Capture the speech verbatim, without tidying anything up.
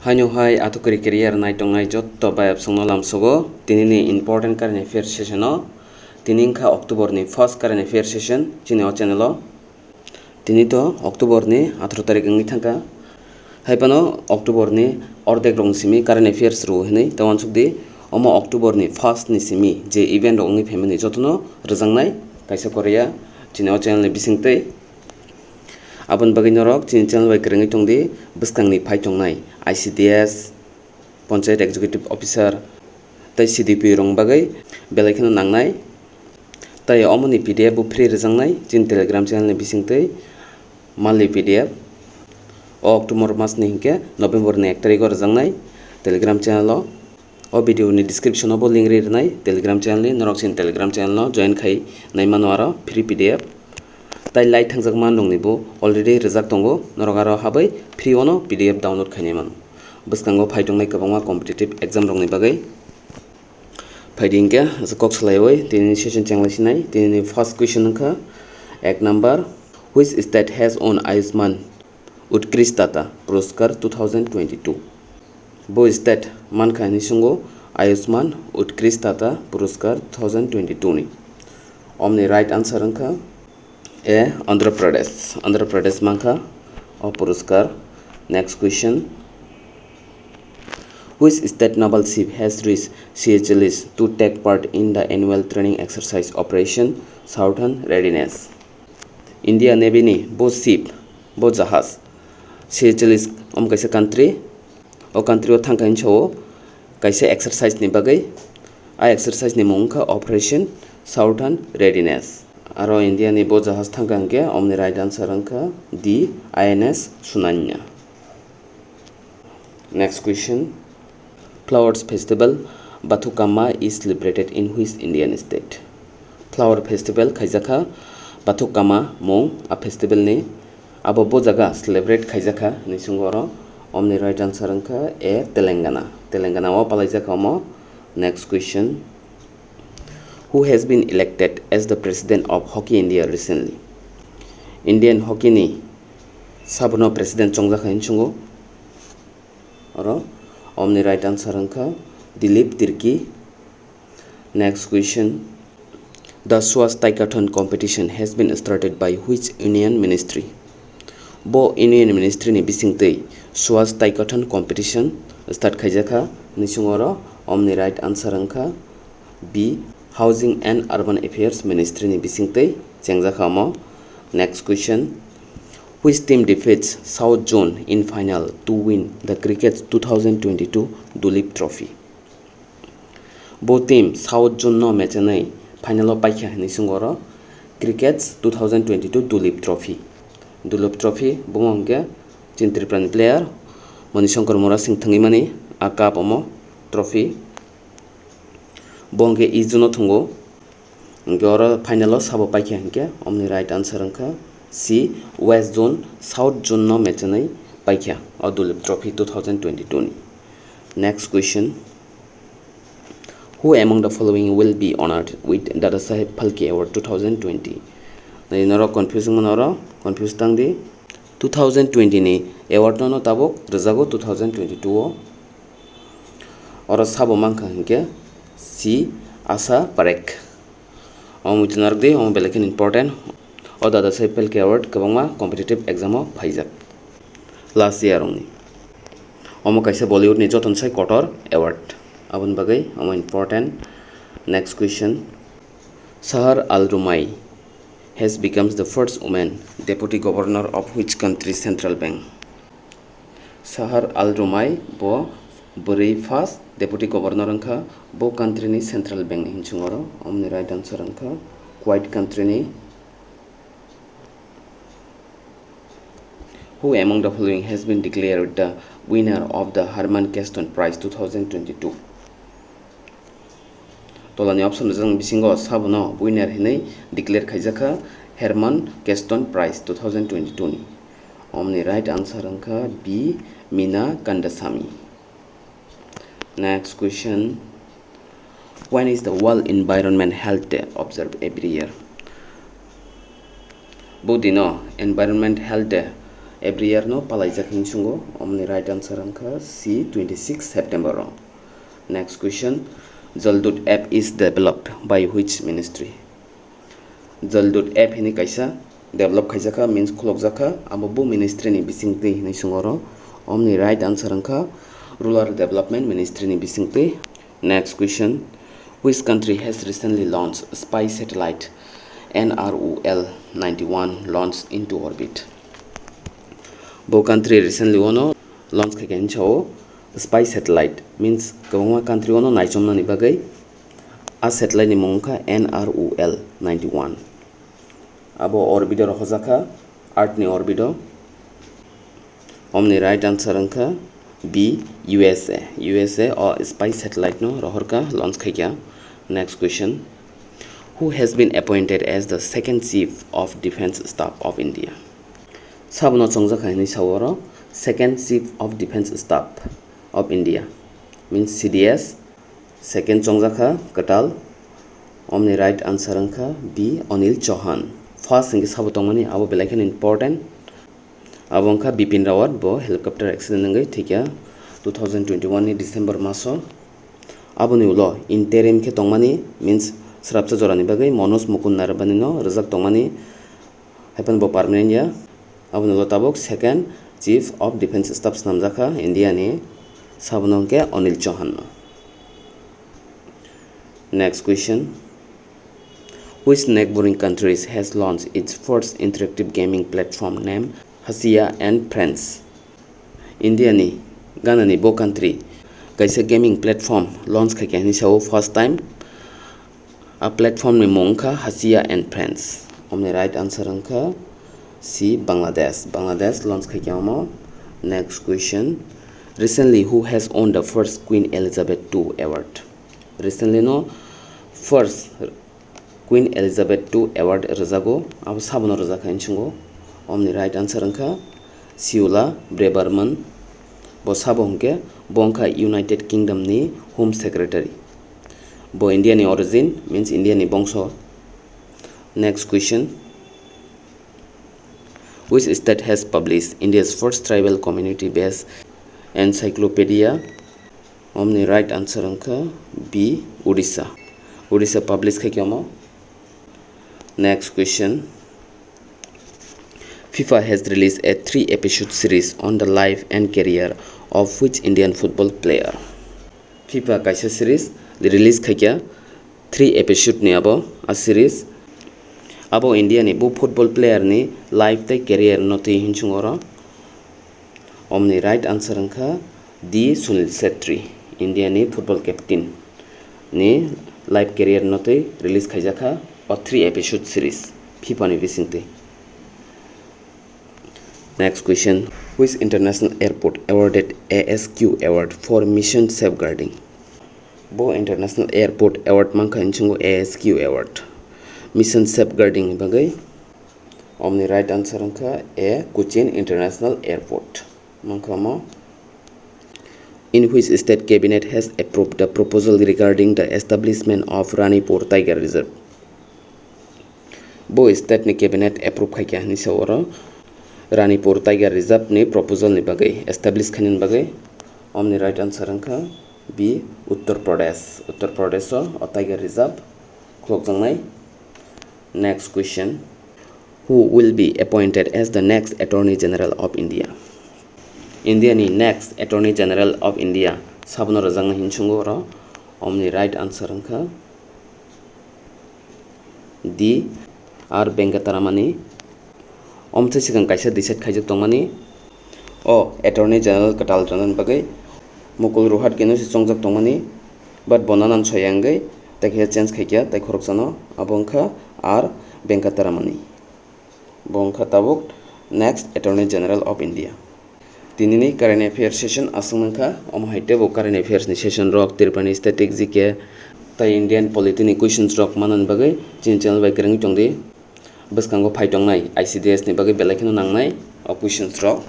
Haino hai atukri career nai tongnai jotto bayapsongno lamsogo tinini important current affair session o. Tini wngkha October ni first current affair session chini o channel o. Tini to October ni atharo tarik wngwi thangkha. Hai phano October ni ordek rokni simi current affairs rw hinwi ta uansuk di. Omo October ni first ni simi je event rok wngwi phaimani jotono rwjaknai kaisa Korea chini o channel ni bisingtwi. Aboni bagwi norok chini channel bai kwrwngwi tongdi, bwskangni phai tongnai I C D S, Panchayat Executive Officer tei C D P O rokni bagwi belai kheno nangnai. Tai omoni P D F bo free rwjaknai chini Telegram channel ni bisingtwi. Mali P D F o October mas ni hinkhe November ni ek tarikh o rwjaknai Telegram channel o. O video ni description o bo link ri rwnai Telegram channel ni, norok chini Telegram channel no join khai nai mano aro free P D F. Tai light thangjak man rok ni bo already rwjak tongo, norok aro habai free o no P D F download khai nai mano. Bwskango phai tongnai kwbangma competitive exam rok ni bagwi. Phaidi hinkhe asa kok salaiwi tini session chenglai sinai. Tini first question wngkha ek number, which state has won Ayushman Utkristata Puroskar two thousand twenty-two? Bo state mankha hini sungo Ayushman Utkristata Puroskar two thousand twenty-two ni. Omni right answer wngkha A, Andhra Pradesh. Andhra Pradesh mankha o puroskar. Next question. Which state naval ship has reached Seychelles to take part in the annual training exercise Operation Southern Readiness? India Navy ni bo ship, bo jahaj Seychelles om kaisa country. O country o thangkha hinsa o kaisa exercise ni bagwi. A exercise ni mung wngkha Operation Southern Readiness. Aro India ni bo jahaj thangkha hinkhe omni right answer wngkha D, I N S Sunanya. Next question. Flowers festival Bathukama is celebrated in which Indian state? Flower festival khaijakha Bathukama mung a festival ni. Abo bo jaga celebrate khaijakha hini sungo oro. Omni right answer wngkha A, Telangana. Telangana o palaijakha omo. Next question. Who has been elected as the president of Hockey India recently? Indian hockey ni sabono president chongjakha hini sungo. Oro omni right answer wngkha Dilip Tirki. Next question. The Swasthyathon competition has been started by which union ministry? Bo union ministry ni bisingtwi Swasthyathon competition start khaijakha hini sungo oro. Omni right answer wngkha B, Housing and Urban Affairs Ministry ni bisingtwi chengjakha omo. Next question. Which team defeats South Zone in final to win the Cricket two thousand twenty-two Dulip Trophy? Bo team South Zone no mechenwi final o paikha hini sungo oro Cricket two thousand twenty-two Dulip Trophy. Dulip Trophy bomo hwnkhe chini Tripura ni player Manishankar Murasing thwngwi mani a cup omo trophy. Bo hwnkhe East Zone o thwngo. Hwnkhe oro final o sabo paikha hinkhe omni right answer wngkha C, West Zone, South Zone no mechenwi paikha o Dulip Trophy two thousand twenty-two ni. Next question. Who among the following will be honored with Dada Saheb Phalke Award two thousand twenty? Nai norok confuse wngmano oro, confuse tang di. Two thousand twenty ni award no, no tabuk rwjago two thousand twenty-two o. Oro sabo mankha hinkhe C, Asha Parekh. Omo muitu narwk di, omo belai kheno important. O Dada Saheb Phalke Award kwbangma competitive exam o phaijak last year rokni. Omo kaisa Bollywood ni jotono sai kotor award, aboni bagwi omo important. Next question. Sahar Al Rumai has becomes the first woman deputy governor of which country central bank? Sahar Al Rumai bo bwrwi first deputy governor wngkha bo country ni central bank ni hinching oro. Omni right answer wngkha Kuwait country ni. Who among the following has been declared the winner of the Herman Keston Prize two thousand twenty-two? Tolani option rijak bisingo sabono winner hinwi declare khaijakha Herman Keston Prize two thousand twenty-two ni. Omni right answer wngkha B, Mina Kandasamy. Next question. When is the World Environment Health Day observed every year? Bo dino Environment Health Day Every year no palaijak hinwi sungo, omni right answer wngkha C, twenty six September o. Next question, Jaldut app is developed by which ministry? Jaldut app hinwi kaisa develop khaijakha, means khulokjakha, abo bo ministry ni bisingtwi hinwi swngo oro. Omni right answer wngkha rural development ministry ni bisingtwi. Next question, which country has recently launched spy satellite N R O L ninety one launched into orbit? Bo country recently ono launch khaikha hinwi sao spy satellite, means kwbangma country ono naichomnani bagwi. A satellite ni mung wngkha N R O L ninety one. Abo orbit o rohojakha, earth ni orbit o. Omni right answer wngkha B, U S A. U S A o spy satellite no rohorkha, launch khaikha. Next question, who has been appointed as the second chief of defense staff of India? Sabono chongjakha hinwi sao oro, second chief of defense staff of India, means C D S. Second chongjakha kwtal. Omni right answer wngkha B, Anil Chauhan. First hinkhe sabo tongmani, abo belai kheno important. Abo wngkha Bipin Rawat, bo helicopter accident wngwi thwikha two thousand twenty one ni December maso. Aboni ulo interim khe tongmani, means srapsa jorani bagwi Manoj Mukund Narbani no rwjak tongmani. Haiphano bo permanent ya. Aboni ulo tabuk second chief of defense staff swnamjakha India ni, sabono hwnkhe Anil Chauhan no. Next question, which neighboring countries has launched its first interactive gaming platform named Hasia and Friends? India ni Ghana ni bo country kaisa gaming platform launch khaikha hinwi sao first time. A platform ni mung wngkha Hasia and Friends. Omni right answer wngkha C, Bangladesh. Bangladesh launch khaikha omo. Next question, recently who has won the first Queen Elizabeth two award? Recently no first Queen Elizabeth two award rwjago, abo sabono rwjakha hinwi swngo. Omni right answer wngkha Siula Braverman. Bo sabo hwnkhe bo wngkha United Kingdom ni Home Secretary. Bo India ni origin, means India ni bongso. Next question, which state has published India's first tribal community based encyclopedia? Omni right answer wngkha B, Odisha. Odisha publish khaikha omo. Next question, FIFA has released a three episode series on the life and career of which Indian football player? FIFA kaisa series release khaikha, three episode ni abo a series. Abo India ni bo football player ni life tei career no twi hinsung oro. Omni right answer wngkha D, Sunil Chhetri, India ni football captain ni life career no twi release khaijakha o three episode series FIFA ni bisingtwi. Next question, which international airport awarded A S Q award for mission safeguarding? Bo international airport award mankha hinsungo A S Q award, mission safeguarding ni bagwi. Omni right answer wngkha A, Cochin International Airport. Mankha omo. In which state cabinet has approved the proposal regarding the establishment of Ranipur Tiger Reserve? Bo state ni cabinet approve khaikha hinwi sa oro Ranipur Tiger Reserve ni proposal ni bagwi, establish khainani bagwi. Omni right answer wngkha B, Uttar Pradesh. Uttar Pradesh o, o Tiger Reserve khulokjaknai. Next question, who will be appointed as the next Attorney General of India? India ni next Attorney General of India sabono rwjaknai hinsungo oro. Omni right answer wngkha D, R Venkataramani. Omtwi swkang kaisa decide khaijak tongmani, o Attorney General kwtal rwnani bagwi Mukul Rohatgino se chongjak tongmani, but bo nanan soya wngwi tei khe change khaikha tei khoroksano, abo wngkha R Venkataramani. Bo wngkha tabuk next Attorney General of India. Tinini current affairs session aswk nangkha, omo hai teibo current affairs ni session rok, Tripura ni static G K tei Indian polity ni questions rok manani bagwi chini channel bai kwrwngwi tongdi. Bwskango phai tongnai I C D S ni bagwi belai kheno nangnai o questions rok.